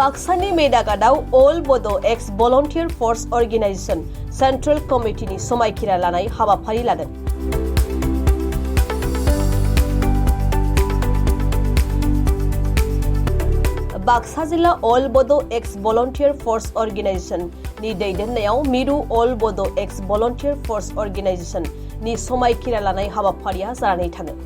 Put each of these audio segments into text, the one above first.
बाक्सानि मेदागादाव अल बड' एक्स भलन्टियार फर्स organisation central कमिटिनि समायखिरा लानाय हाबाफारि लादों। बाक्सा जिल्ला अल बड' एक्स भलन्टियार फर्स अर्गेनाइजेशन नि दैदेननायाव मिरु अल बड' एक्स भलन्टियार फर्स अर्गेनाइजेशन नि समायखिरा लानाय हाबाफारिया जानानै थाङो।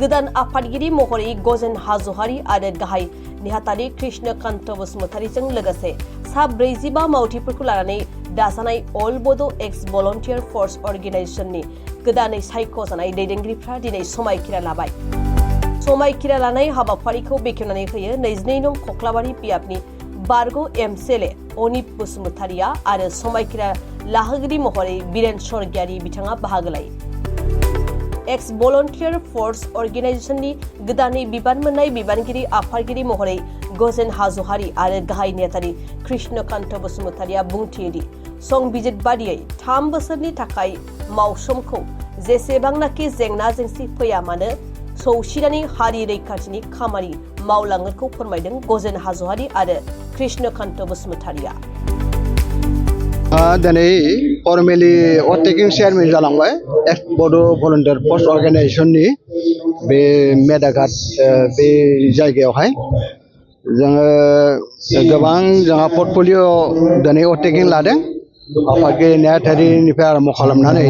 गोदान आफादगिरि महरै गजेन हाज'वारि आरो गाहाय नेहाथारि कृष्णकान्त बसुमतारीजों लोगोसे सा 45 मावथिफोरखौ लानानै दाजानाय अल बड' एक्स भलन्टियार फर्स अर्गेनाइजेशननि गोदानै सायख'जानाय दैदेनगिरिफ्रा दिनै समायखिरा लाबाय। समायखिरा लानाय हाबाफारिखौ बेखेवनानै होयो 22 नं खख्लाबारि बियाबनि बारग' एमसिएलए अनिप बसुमतारीया आरो समायखिरा लाहोगिरि महरै बिरेन स्वर्गियारि बिथाङा बाहागो लायो। एक्स भलन्टियार फर्स अर्गेनाइजेशननि गोदानै बिबान मोननाय बिबानगिरि आफादगिरि महरै गजेन हाज'वारि आरो गाहाय नेहाथारि कृष्णकान्त बसुमतारीया बुंथियोदि संबिजित बादियै 3 बोसोरनि थाखाय मावसोमखौ जेसेबांनाखि जेंना जेंसि फैया मानो सौसिनानै हारि रैखाथिनि खामानि मावलांगोनखौ फोरमायदों गजेन हाज'वारि आरो कृष्णकान्त बसुमतारीया। दिनै फर्मेलि अटेकिं चेयारमेन जालांबाय एक्स बड' भलन्टियार फर्स अर्गेनाइजेशननि बे मेदाघाट बे जायगायावहाय जोङो गोबां जोंहा पर्टफलिय' दिनै अटेकिं लादों आफादगिरि नेहाथारिनिफ्राय आरम्भ खालामनानै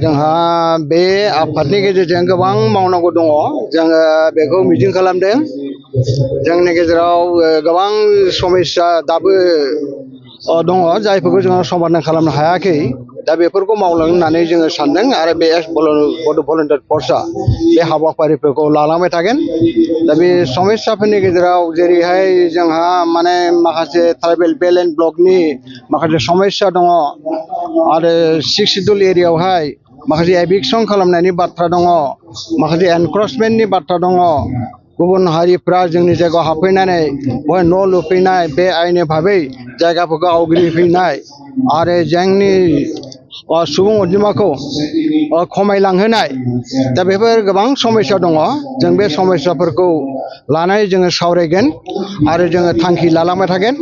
जोंहा बे आफादनि गेजेरजों गोबां मावनांगौ दङ। जोङो बेखौ मिजिं खालामदों जोंनि गेजेराव गोबां समस्या दाबो दङ जायफोरखौ जोङो समाधान खालामनो हायाखै। दा बेफोरखौ मावलांनो होननानै जोङो सानदों आरो बे एक्स बड' भलन्टियार फर्सआ बे हाबाफारिफोरखौ लालांबाय थागोन। दा बे समस्याफोरनि गेजेराव जेरैहाय जोंहा माने माखासे ट्राइबेल बेल्ट एन्ड ब्लकनि माखासे समस्या दङ आरो 6 सिडुल एरियायावहाय माखासे एभिक्सन खालामनायनि बाथ्रा दङ, माखासे एनक्रचमेन्टनि बाथ्रा दङ। गुबुन हारिफ्रा जोंनि जायगायाव हाबफैनानै बेवहाय न' लुफैनाय बे आयेननि भाबै जायगाफोरखौ आवग्रिफैनाय आरो जोंनि सुबुं अनजिमाखौ खमायलांहोनाय, दा बेफोर गोबां समस्या दङ। जों बे समस्याफोरखौ लानानै जोङो सावरायगोन आरो जोङो थांखि लालांबाय थागोन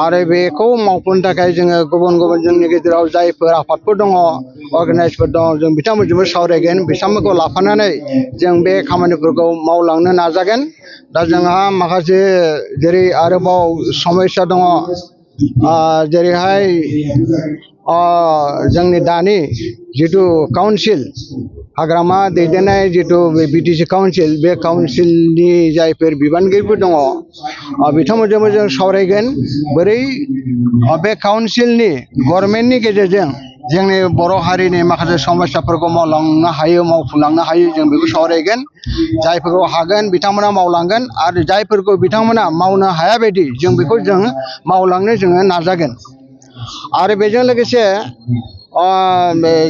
आरो बेखौ मावफुंनो थाखाय जोङो गुबुन गुबुन जोंनि गेजेराव जायफोर आफादफोर दङ अर्गानाइजफोर दङ जों बिथांमोनजोंबो सावरायगोन, बिथांमोनखौ लाफानानै जों बे खामानिफोरखौ मावलांनो नाजागोन। दा जोंहा माखासे जेरै आरोबाव समस्या दङ जेरैहाय जोंनि दानि जिथु काउन्सिल हाग्रामा दैदेननाय जिथु बिटिसि काउन्सिल, बे काउन्सिलनि जायफोर बिबानगिरिफोर दङ बिथांमोनजोंबो जों सावरायगोन बोरै बे काउन्सिलनि गभर्नमेन्टनि गेजेरजों जोंनि बर' हारिनि माखासे समस्याफोरखौ मावलांनो हायो, मावफुंलांनो हायो, जों बेखौ सावरायगोन। जायफोरखौ हागोन बिथांमोना मावलांगोन आरो जायफोरखौ बिथांमोना मावनो हाया बायदि जों बेखौ जों मावलांनो जोङो नाजागोन। आरो बेजों लोगोसे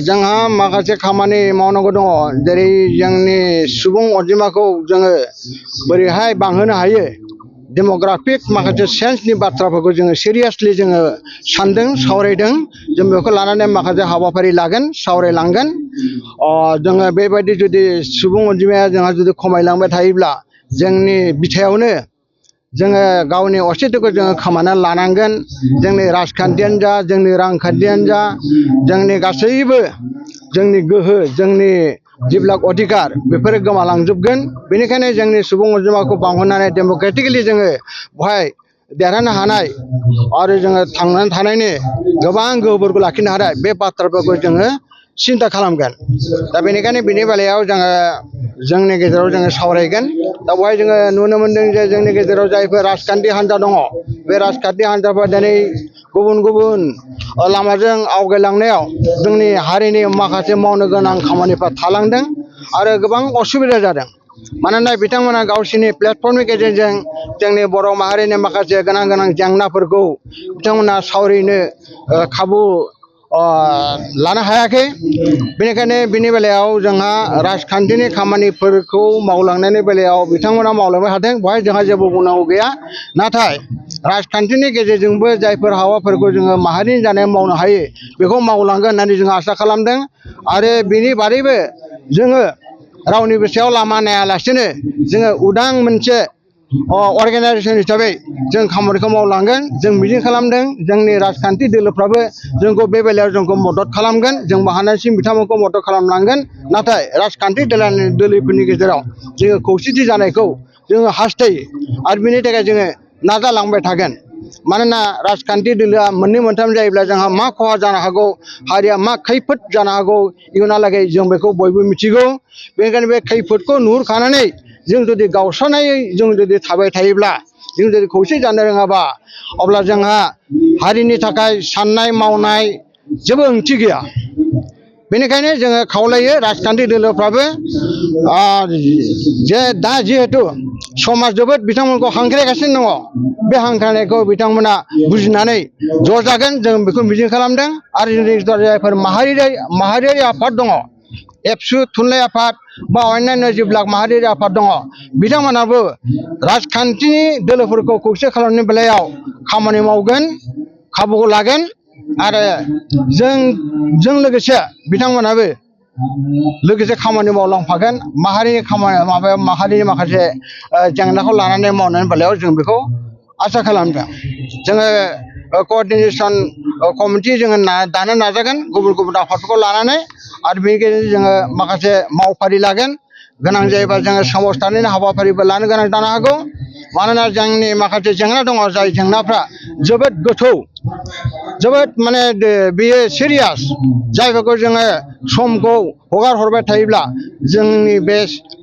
जोंहा माखासे खामानि मावनांगौ दङ जेरै जोंनि सुबुं अनजिमाखौ जोङो बोरैहाय बांहोनो हायो, डेम'ग्राफिक माखासे चेन्जनि बाथ्राफोरखौ जोङो सिरियासलि जोङो सानदों, सावरायदों। जों बेखौ लानानै माखासे हाबाफारि लागोन, सावरायलांगोन। जोङो बेबायदि जुदि सुबुं अनजिमाया जोंहा जुदि खमायलांबाय थायोब्ला जोंनि बिथायावनो जोङो गावनि अस्तित्वखौ जोङो खोमानानै लानांगोन। जोंनि राजखान्थियानो जा, जोंनि रांखान्थियानो जा, जोंनि गासैबो जोंनि गोहो, जोंनि जिबिलाक अधिकार बेफोरो गोमालांजोबगोन। बेनिखायनो जोंनि सुबुं अनजिमाखौ बांहोनानै डेम'क्रेटिकेलि जोङो बेवहाय देरहानो हानाय आरो जोङो थांनानै थानायनि गोबां गोहोफोरखौ लाखिनो हानाय बे बाथ्राफोरखौ जोङो सिन्था खालामगोन। दा बेनिखायनो बेनि बेलायाव जोङो जोंनि गेजेराव जोङो सावरायगोन। दा बेवहाय जोङो नुनो मोन्दों जे जोंनि गेजेराव जायफोर राजखान्थि हान्जा दङ बे राजखान्थि हान्जाफ्रा दिनै गुबुन गुबुन लामाजों आवगायलांनायाव जोंनि हारिनि माखासे मावनो गोनां खामानिफ्रा थालांदों आरो गोबां असुबिदा जादों। मानोना बिथांमोना गावसोरनि प्लेटफर्मनि गेजेरजों जोंनि बर' माहारिनि माखासे गोनां गोनां जेंनाफोरखौ बिथांमोना सावरायनो खाबु लानो हायाखै। बेनिखायनो बिनि बेलायाव जोंहा राजखान्थिनि खामानिफोरखौ मावलांनायनि बेलायाव बिथांमोना मावलांबाय थादों, बेवहाय जोंहा जेबो बुंनांगौ गैया। नाथाय राजखान्थिनि गेजेरजोंबो जायफोर हाबाफोरखौ जोङो माहारिनि जानाय मावनो हायो बेखौ मावलांगोन होननानै जों आसा खालामदों। आरो बेनि बादैबो जोङो रावनिबो सायाव लामा नायालासिनो जोङो उदां मोनसे अर्गानाइजेसन हिसाबै जों खामानिखौ मावलांगोन जों मिजिं खालामदों जोंनि राजखान्थि दोलोफ्राबो जोंखौ बे बेलायाव जोंखौ मदद खालामगोन जोंबो हानायसिम बिथांमोनखौ मदद खालामलांगोन नाथाय राजखान्थि दोलोफोरनि गेजेराव जोङो खौसेथि जानायखौ जोङो हास्थायो आरो बेनि थाखाय जोङो नाजालांबाय थागोन मानोना राजखान्थि दोलोआ मोननै मोनथाम जायोब्ला जोंहा मा खहा जानो हागौ हारिया मा खैफोद जानो हागौ इयुनहालागै जों बेखौ बयबो मिथिगौ बेनिखायनो बे खैफोदखौ नुहुरखानानै जों जुदि गावस्रानायै जों जुदि थाबाय थायोब्ला जों जुदि खौसे जानो रोङाबा अब्ला जोंहा हारिनि थाखाय साननाय मावनाय जेबो ओंथि गैया बेनिखायनो जोङो खावलायो राजखान्थि दोलोफ्राबो जे दा जिहेतु समाज जोबोद बिथांमोनखौ हांख्रायगासिनो दङ बे हांख्रायनायखौ बिथांमोना बुजिनानै ज' जागोन जों बेखौ मिजिं खालामदों आरो जोंनि जायफोर माहारियारि आफाद दङ एबसु थुनलाइ आफाद बा अन्यान्य जिब्ला माहारियारि आफाद दङ बिथांमोनाबो राजखान्थिनि दोलोफोरखौ खौसे खालामनायनि बेलायाव खामानि मावगोन खाबुखौ लागोन आरो जों लोगोसे बिथांमोनाबो लोगोसे खामानि मावलांफागोन माहारिनि माखासे जेंनाखौ लानानै मावनायनि बेलायाव जों बेखौ आसा खालामदों जोङो क'अर्डिनेशन कमिटि जोङो दानो नाजागोन गुबुन आफादफोरखौ लानानै आरो बेनि गेजेरजों जोङो माखासे मावफारि लागोन गोनां जायोबा जोङो सोमावसारनायनि हाबाफारिबो लानो गोनां जानो हागौ मानोना जोंनि माखासे जेंना दङ जाय जेंनाफ्रा जोबोद गोथौ जोबोद माने बेयो सिरियास जायफोरखौ जोङो समखौ हगार हरबाय थायोब्ला जोंनि बे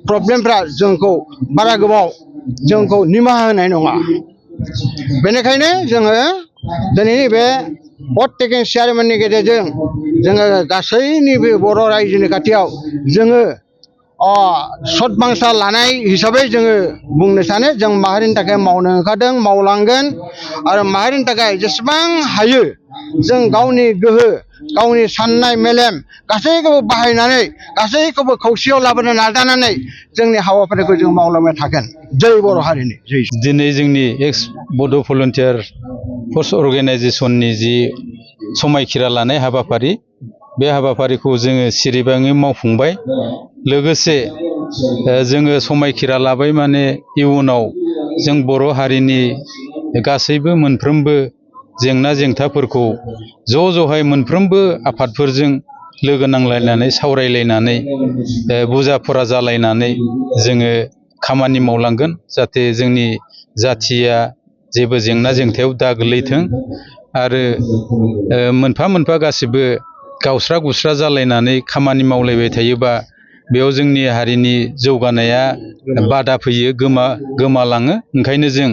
प्रब्लेमफ्रा जोंखौ बारा गोबाव जोंखौ निमाहा होनाय नङा बेनिखायनो जोङो दिनैनि बे भट टेकिं सेरेमनिनि गेजेरजों जोङो गासैनिबो बर' रायजोनि खाथियाव जोङो सदबांसा लानाय हिसाबै जोङो बुंनो सानो जों माहारिनि थाखाय मावनो ओंखारदों मावलांगोन आरो माहारिनि थाखाय जेसेबां हायो जों गावनि गोहो गावनि साननाय मेलेम गासैखौबो बाहायनानै गासैखौबो खौसेयाव लाबोनो नाजानानै जोंनि हाबाफारिखौ जों मावलांबाय थागोन जै बर' हारिनि जै दिनै जोंनि एक्स बड' भलन्टियार फर्स अर्गानाइजेसननि जि समायखिरा लानाय हाबाफारि बे हाबाफारिखौ जोङो सिरिबाङै मावफुंबाय लोगोसे जोङो समायखिरा लाबाय माने इयुनाव जों बर' हारिनि गासैबो मोनफ्रोमबो जेंना जेंथाफोरखौ ज'हाय मोनफ्रोमबो आफादफोरजों लोगो नांलायनानै सावरायलायनानै बुजा फरा जालायनानै जोङो खामानि मावलांगोन जाहाथे जोंनि जाथिया जेबो जेंना जेंथायाव दा गोलैथों आरो मोनफा मोनफा गासिबो गावस्रा गुस्रा जालायनानै खामानि मावलायबाय थायोबा बेयाव जोंनि हारिनि जौगानाया बादा फैयो गोमालाङो ओंखायनो जों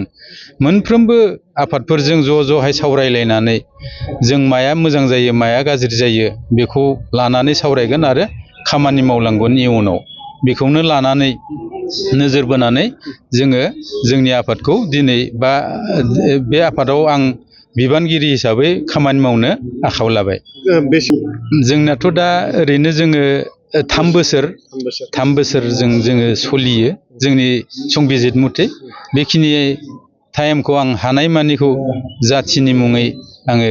मोनफ्रोमबो आफादफोरजों ज'हाय सावरायलायनानै जों माया मोजां जायो माया गाज्रि जायो बेखौ लानानै सावरायगोन आरो खामानि मावलांगोन इयुनाव बेखौनो लानानै नोजोर बोनानै जोङो जोंनि आफादखौ दिनै बा बे आफादाव आं बिबानगिरि हिसाबै खामानि मावनो आखायाव लाबाय जोंनाथ' दा ओरैनो जोङो 3 बोसोर जोङो सोलियो जोंनि संबिजित मथे बेखिनि टाइमखौ आं हानायमानिखौ जाथिनि मुङै आङो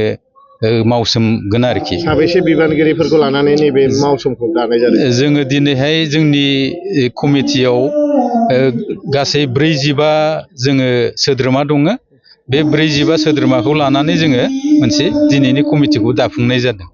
मावसोमगोन आरोखि साबैसे बिबानगिरिफोरखौ लानानै नैबे मावसोमखौ दानाय जादों जोङो दिनैहाय जोंनि कमिटियाव गासै 45 जोङो सोद्रोमा दङ बे 45 सोद्रोमाखौ लानानै जोङो मोनसे दिनैनि कमिटिखौ दाफुंनाय जादों।